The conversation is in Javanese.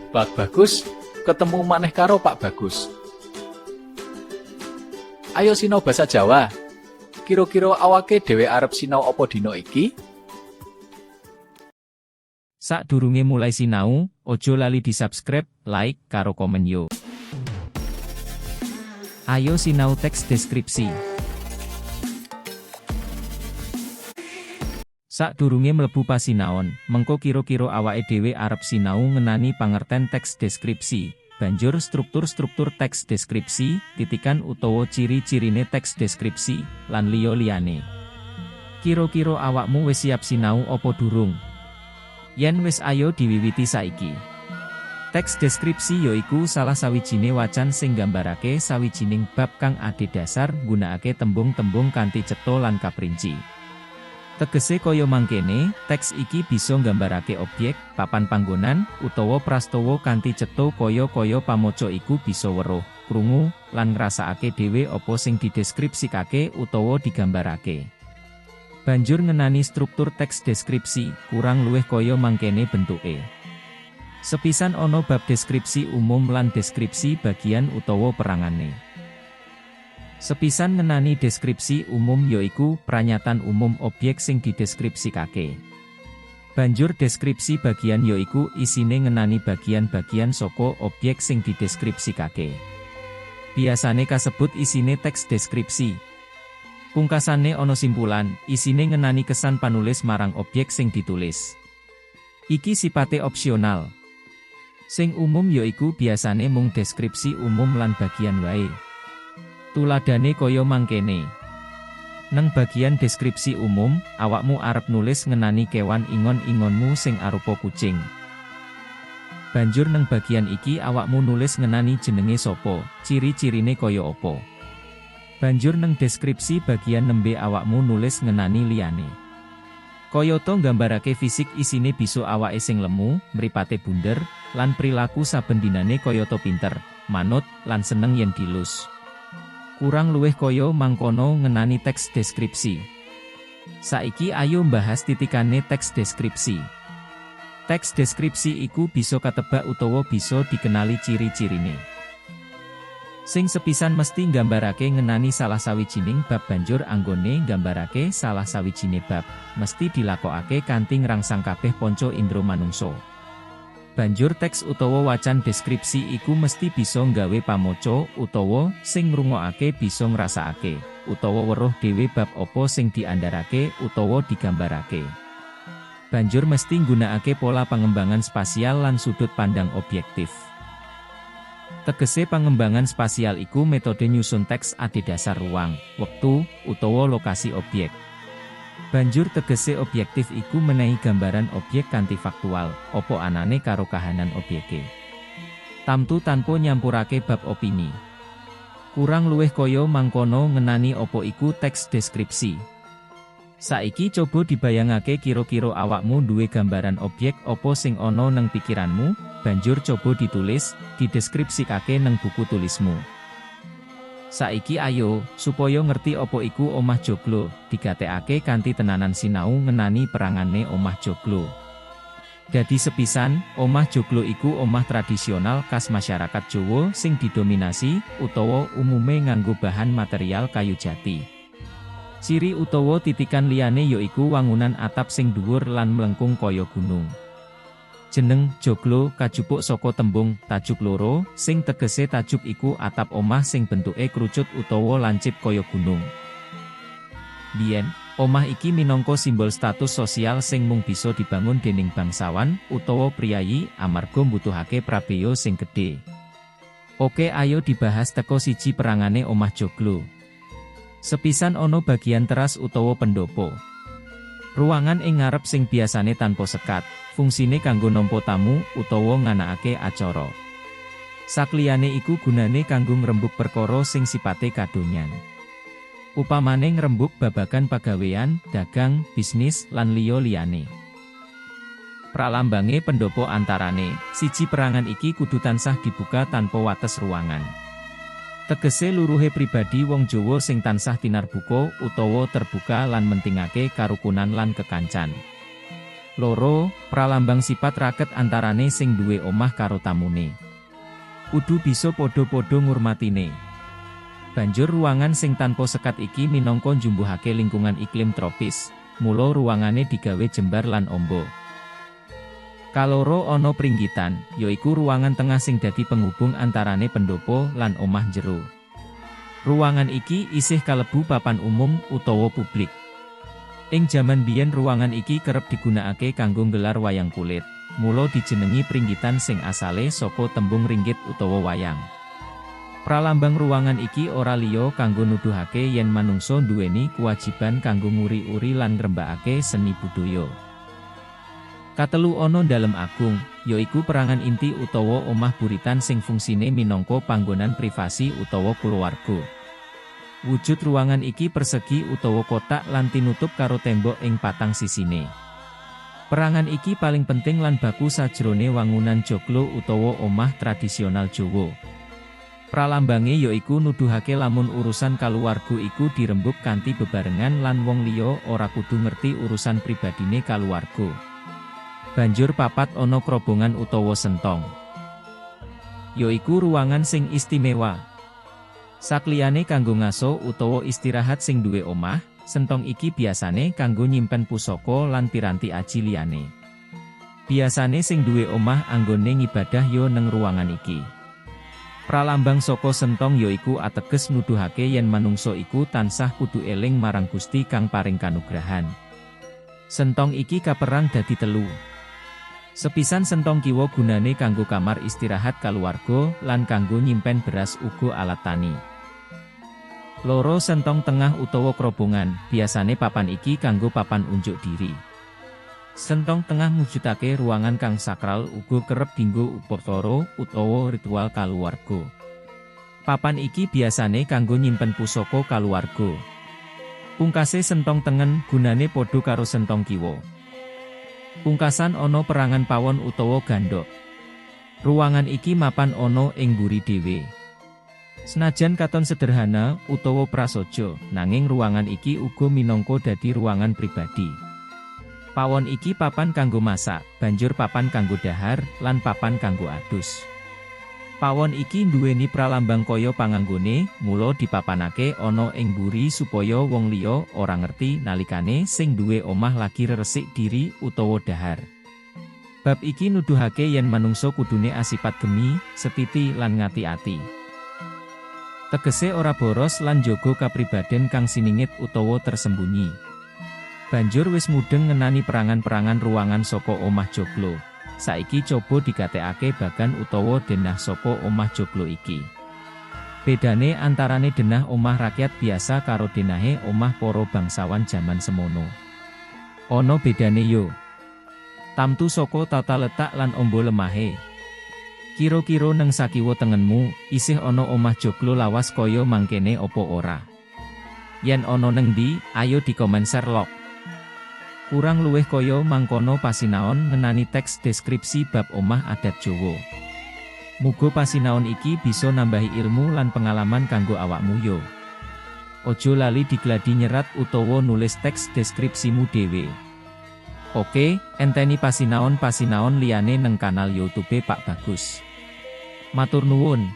Pak Bagus, ketemu maneh karo Pak Bagus. Ayo sinau basa Jawa. Kira-kira awake dhewe arep sinau apa dina iki? Sadurunge mulai sinau, ojo lali di subscribe, like, karo komen yo. Ayo sinau teks deskripsi. Sadurunge mlebu pasinaon, mengko kira-kira awake dhewe arep sinau ngenani pangerten teks deskripsi, banjur struktur-struktur teks deskripsi, titikan utawa ciri-cirine teks deskripsi, lan liya-liyane. Kira-kira awakmu wis siap sinau apa durung? Yen wis ayo diwiwiti saiki. Teks deskripsi yaiku salah sawijine wacan sing nggambarake sawijining bab kang adhedhasar nggunakake tembung-tembung kanthi cetha lan kaprinci. Tegese kaya mangkene, teks iki bisa nggambarake objek, papan panggonan, utawa prastawa kanthi cetha kaya-kaya pamaca iku bisa weruh, krungu, lan ngrasakake dhewe apa sing dideskripsikake utawa digambarake. Banjur ngenani struktur teks deskripsi, kurang luwih kaya mangkene bentuke. Sepisan ana bab deskripsi umum lan deskripsi bagian utawa perangane. Sepisan ngenani deskripsi umum yaiku pranyatan umum objek sing dideskripsikake. Banjur deskripsi bagian yaiku isine ngenani bagian-bagian saka objek sing dideskripsikake. Biasane kasebut isine teks deskripsi. Pungkasane ana simpulan, isine ngenani kesan panulis marang objek sing ditulis. Iki sipate opsional. Sing umum yaiku biasane mung deskripsi umum lan bagian wae. Tuladhane kaya mangkene. Neng bagian deskripsi umum, awakmu arep nulis ngenani kewan ingon-ingonmu sing arupa kucing. Banjur neng bagian iki awakmu nulis ngenani jenenge sapa, ciri-cirine kaya apa. Banjur neng deskripsi bagian nembe awakmu nulis ngenani liyane. Kayata nggambarake fisik isine bisa awake sing lemu, mripate bunder, lan prilaku saben dinane kayata pinter, manut, lan seneng yen dilus. Kurang luwih kaya mangkono ngenani teks deskripsi. Saiki ayo mbahas titikane teks deskripsi. Teks deskripsi iku bisa katebak utawa bisa dikenali ciri-cirine. Sing sepisan mesti nggambarake ngenani salah sawijining bab banjur anggone nggambarake salah sawijine bab, mesti dilakokake kanthi ngrangsang kabeh panca indra manungsa. Banjur teks utawa wacan deskripsi iku mesti bisa nggawe pamaca utawa sing ngrungokake bisa ngrasakake utawa weruh dhewe bab apa sing diandharake utawa digambarake. Banjur mesti nggunakake pola pangembangan spasial lan sudut pandang objektif. Tegese pangembangan spasial iku metode nyusun teks adhedhasar ruang, wektu, utawa lokasi objek. Banjur tegese objektif iku menehi gambaran objek kanthi faktual, apa anane karo kahanan obyeke. Tamtu tanpa nyampurake bab opini. Kurang luwih kaya mangkono ngenani apa iku teks deskripsi. Saiki coba dibayangake kira-kira awakmu duwe gambaran objek apa sing ana neng pikiranmu, banjur coba ditulis, dideskripsikake neng buku tulismu. Saiki ayo, supaya ngerti apa iku omah joglo, digatekake kanthi tenanan sinau ngenani perangane omah joglo. Dadi sepisan, omah joglo iku omah tradisional khas masyarakat Jawa sing didominasi utawa umume nganggo bahan material kayu jati. Ciri utawa titikan liyane yaiku wangunan atap sing dhuwur lan mlengkung kaya gunung. Jeneng joglo kajupuk saka tembung tajuk loro, sing tegese tajuk iku atap omah sing bentuke krucut utawa lancip kaya gunung. Biyen, omah iki minangka simbol status sosial sing mung bisa dibangun dening bangsawan utawa priyayi amarga mbutuhake prabeya sing gedhe. Oke, ayo dibahas teko siji perangane omah joglo. Sepisan ana bagian teras utawa pendopo. Ruangan ing ngarep sing biasane tanpa sekat, fungsine kanggo nampa tamu utawa nganakake acara. Sakliyane iku gunane kanggo ngrembug perkara sing sipate kadonyan. Upamane ngrembug babagan pagawean, dagang, bisnis, lan liya-liyane. Pralambange pendopo antarane, siji perangan iki kudu tansah dibuka tanpa wates ruangan. Tegese luruhe pribadi wong Jawa sing tansah tinarbuka utawa terbuka lan mentingake karukunan lan kekancan. Loro, pralambang sipat raket antarane sing duwe omah karo tamune. Kudu bisa padha-padha ngurmatine. Banjur ruangan sing tanpa sekat iki minangka njumbuhake lingkungan iklim tropis, mula ruangane digawe jembar lan ombo. Kaloro ana pringgitan, yaiku ruangan tengah sing dadi penghubung antarane pendopo lan omah jero. Ruangan iki isih kalebu papan umum utawa publik. Ing jaman biyen ruangan iki kerep digunakake kanggo nggelar wayang kulit, mula dijenengi pringgitan sing asale saka tembung ringgit utawa wayang. Pralambang ruangan iki ora liya kanggo nuduhake yen manungsa nduweni kewajiban kanggo nguri-uri lan ngrembakake seni budaya. Katelu ana dalem agung, yaiku perangan inti utawa omah buritan sing fungsine minangka panggonan privasi utawa kulawarga. Wujud ruangan iki persegi utawa kotak lan tinutup karo tembok ing patang sisine. Perangan iki paling penting lan baku sajrone wangunan joglo utawa omah tradisional Jawa. Pralambange yaiku nuduhake lamun urusan kaluwarga iku dirembug kanthi bebarengan lan wong liya ora kudu ngerti urusan pribadine kaluwarga. Banjur papat ana krobongan utawa sentong, yaiku ruangan sing istimewa. Sakliyane kanggo ngaso utawa istirahat sing duwe omah, sentong iki biasane kanggo nyimpen pusaka lan piranti aji liyane. Biasane sing duwe omah anggone ngibadah yo neng ruangan iki. Pralambang saka sentong yaiku ateges nuduhake yen manungsa iku tansah kudu eling marang Gusti kang paring kanugrahan. Sentong iki kaperang dadi telu. Sepisan sentong kiwa gunane kanggo kamar istirahat kaluwarga lan kanggo nyimpen beras uga alat tani. Loro sentong tengah utawa krobongan, biasane papan iki kanggo papan unjuk diri. Sentong tengah mujudake ruangan kang sakral uga kerep dinggo upacara utawa ritual kaluwarga. Papan iki biasane kanggo nyimpen pusaka kaluwarga. Pungkase sentong tengen gunane padha karo sentong kiwa. Pungkasan ana perangan pawon utawa gandhok. Ruangan iki mapan ana ing mburi dhewe. Senajan katon sederhana utawa prasaja, nanging ruangan iki uga minangka dadi ruangan pribadi. Pawon iki papan kanggo masak, banjur papan kanggo dahar, lan papan kanggo adus. Pawon iki nduweni pralambang kaya panganggone, mula dipapanake ana ing mburi supaya wong liya ora ngerti nalikane sing duwe omah lagi reresik diri utawa dahar. Bab iki nuduhake yen manungsa kudune asipat gemi, setiti lan ngati-ati. Tegese ora boros lan njaga kapribaden kang siningit utawa tersembunyi. Banjur wis mudheng ngenani perangan-perangan ruangan saka omah joglo. Saiki coba digatekake bagan utawa denah saka omah joglo iki. Bedane antarane denah omah rakyat biasa karo denahe omah para bangsawan jaman semono. Ana bedane yo. Tamtu saka tata letak lan ombo lemahe. Kira-kira neng sakiwa tengenmu, isih ana omah joglo lawas kaya mangkene apa ora? Yen ana neng ndi, ayo dikomen share lok. Kurang luwih kaya mangkono pasinaon ngenani teks deskripsi bab omah adat Jawa. Muga pasinaon iki bisa nambahi ilmu lan pengalaman kanggo awakmu yo. Ojo lali digladi nyerat utawa nulis teks deskripsimu dhewe. Oke, enteni pasinaon-pasinaon liyane neng kanal YouTube Pak Bagus. Matur nuwun.